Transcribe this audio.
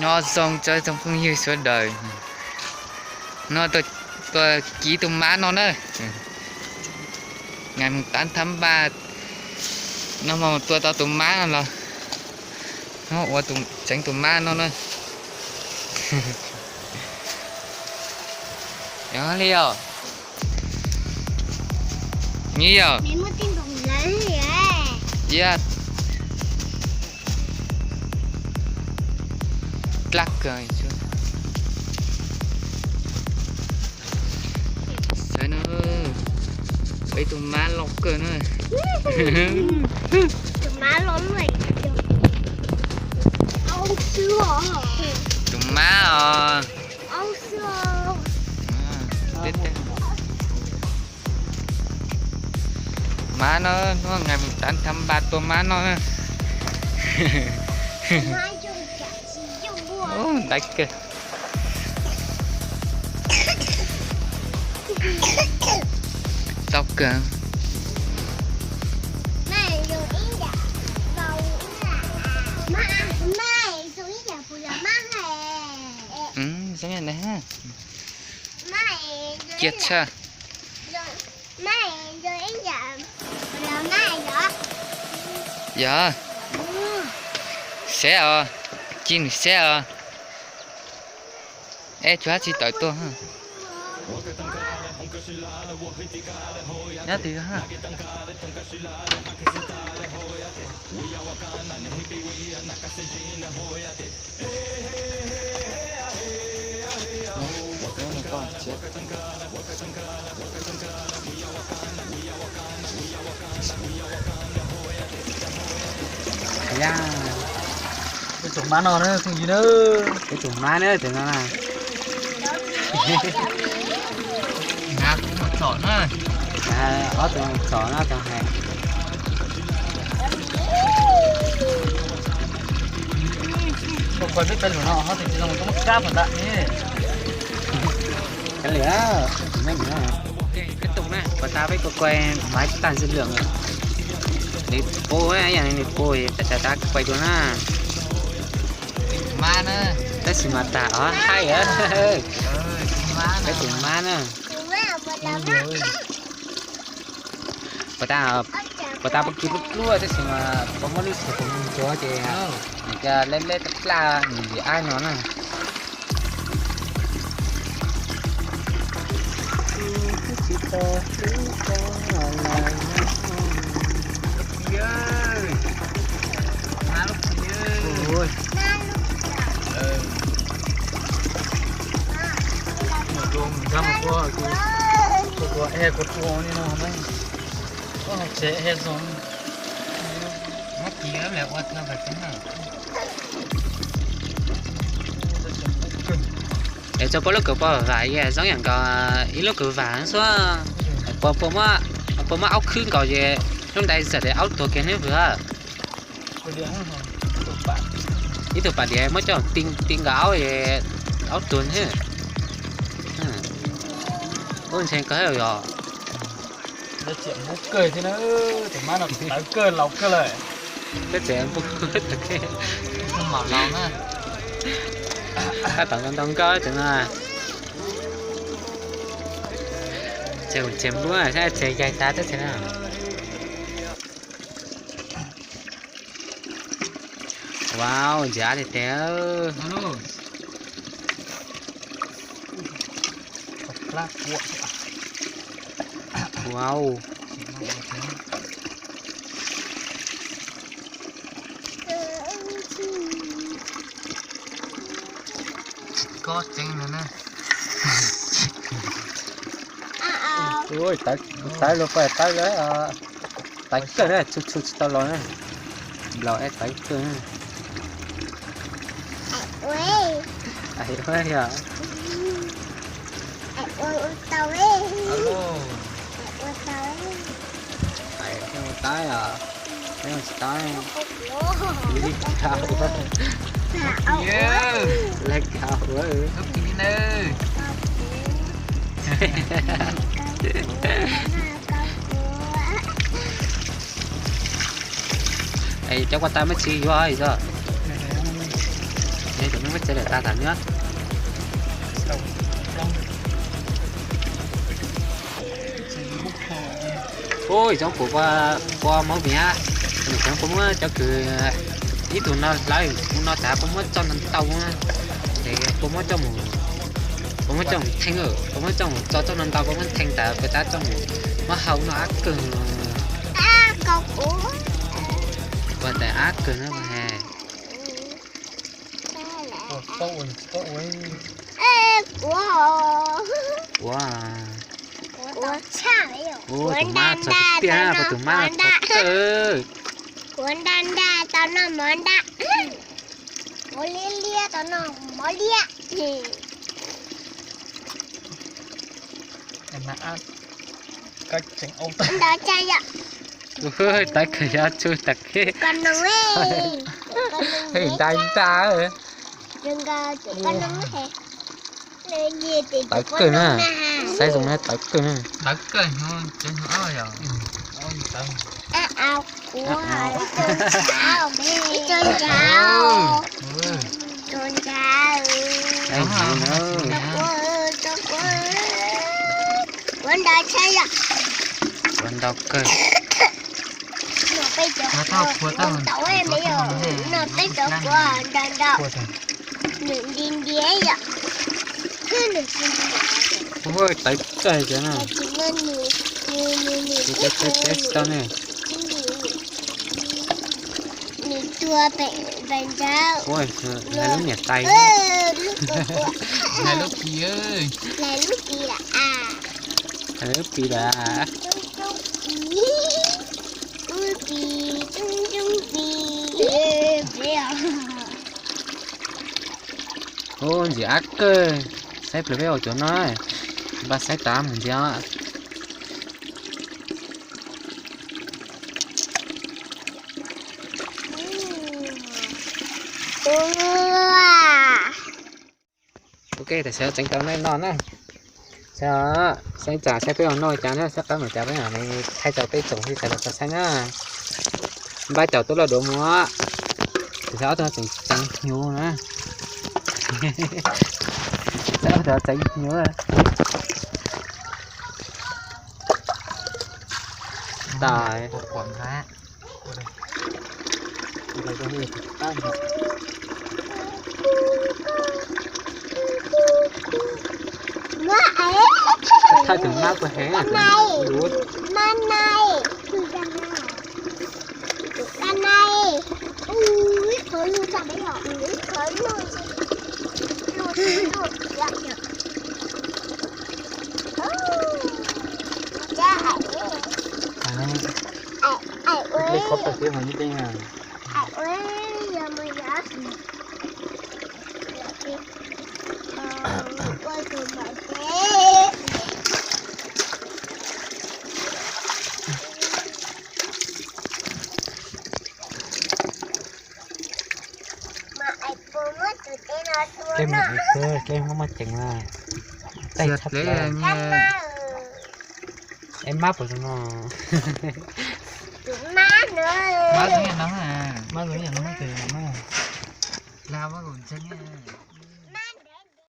Nyob zoo tsoom phooj ywg sawv daws, no tuaj kib tus mab no na. Ngày mùng tám tháng ba no mas tua tau tus mab no los, ua tseev tus mab no na. Yog li os. Nyi yog. Iab. Dlab kawg. Saib no, ib tug mab loj kawg na. Tus mab os. Mab no, hnub ngày mùng tám tháng ba tua mab no. Ntxim kawg. Tau kawg. Zoo li ntawd. Cia tshaj. Yog. Seb os. Ci nws seb os. Eb, tsuas hab tsis tawm tuaj. Nyob twg? Peb tsoom mab no na phooj ywg na. Peb tsoom mab na cov no na. Ob tug txom na, tau hais. Koj kuas peb peb lus no ho tus tsis zoo koj muab kab puas ntag ne. Kav liam, peb tus na, puas tas peb kuas kuas mas tag ntxwg lwm. Nws pus, yog nws pus tas tas tas kuas dua na. Tab sis mas tas os haib, peb tus mab na. Puas tas, puas tas pob kws pluaj pluaj tab sis mas puas muaj lub txhuv puas mus ntsuav ces nws cia leb leb plaj plaj nws yim ab no na. Ua tsev he zoo. Es tso puab lub kws puab vam, zoo yam nkaus ib lub kws vam xwb. Puas muaj aub khwb nkaus ces lub ntais txawm tias aub tuag kiag neb vwm. Ib tug pam diav muab coj ti nkaus aub, aub tuag neb. Ub, ntshe koj yog. Tus mab no tawv kawg laus kawg lawm. Peb tsev npua, tab tom ntau nkauj tsev no. Tsev npua, tsev yaig tas teb tsev na. Wow, ntxiv tiag tiag. Wow. Tsis kob tseeb no na. Tawv luag paj tawv lawm. Tawv kawg na, txhua txhua tsis tau los na. Nplaum es tawv kawg na. Ua yog. Ua tau os. Tsis tau. Li kau, li kau. Es cov kua tais muab tsis yuav zog. Ces tus me muab tsev lawm tas tam nyob. Ui, zoo kuv pua mov vim, nws kuv muab cov kws ib tug no hlawv mus no tas kuv muab tso ntau ntau, ces kuv muab coj mus, kuv muab coj mus theej, kuv muab coj mus tso txoj no ntau, kuv muab theej tas kuv tab coj mus muab hau noj ab kawg. Kuv tas ab kawg na he. Ua, tus mab txog tiag, ua tus mab txog kawg. Kuv ntaj ntaj tau noj mov ntaj, kuv liab liab tau noj mov liab. Ntawd tsa yom. Tawv kawg yog tsu tas khe. Ntaj ntaj. Tawv kawg na, saib zoo na tawv kawg na. Ua ntau kawg. Noj peb cov kuv ntau ntau. Nws nti nti yom. Ua tawv kawg cov na. Tsis tau ne. Nws tuag pem nrad. Hlais lub niam tais, hlais lub kis, hlais lub kis lawm, hlais lub kis lawm. Coob coob kis, coob coob kis. Ub, ntxim ab kawg, saib plaws peb ua cov no, npaj saib tas mus ntxiv. Ok, tam sim no tseev tau no na. Saib, saib tsam saib peb ua noj cas na, saib qab mus cas peb mam li thaij rau peb tsoom sawv daws tau saib na. Npaj caum tuaj loj duav mus. Tam sim no ob tug tseem tseev hnyuv na. Saib ob tug tseev hnyuv. Tas. Thawj tus mab puas heev, tus lub. Tus kab nai. Ui, ib qho lug tag, ib qho lug, lug, lug tiag. Tsa hais, hais ua, hais ua, yog mus yog. Ua tus mom teb. Mas es puas muab tus teb no tua no? Keb muab muab ceev na. Tej txhob, es mab puas zoo no? Tus mab no. Mab zoo yam no, mab zoo yam no tes mab. Lag mab kuv ntseeg.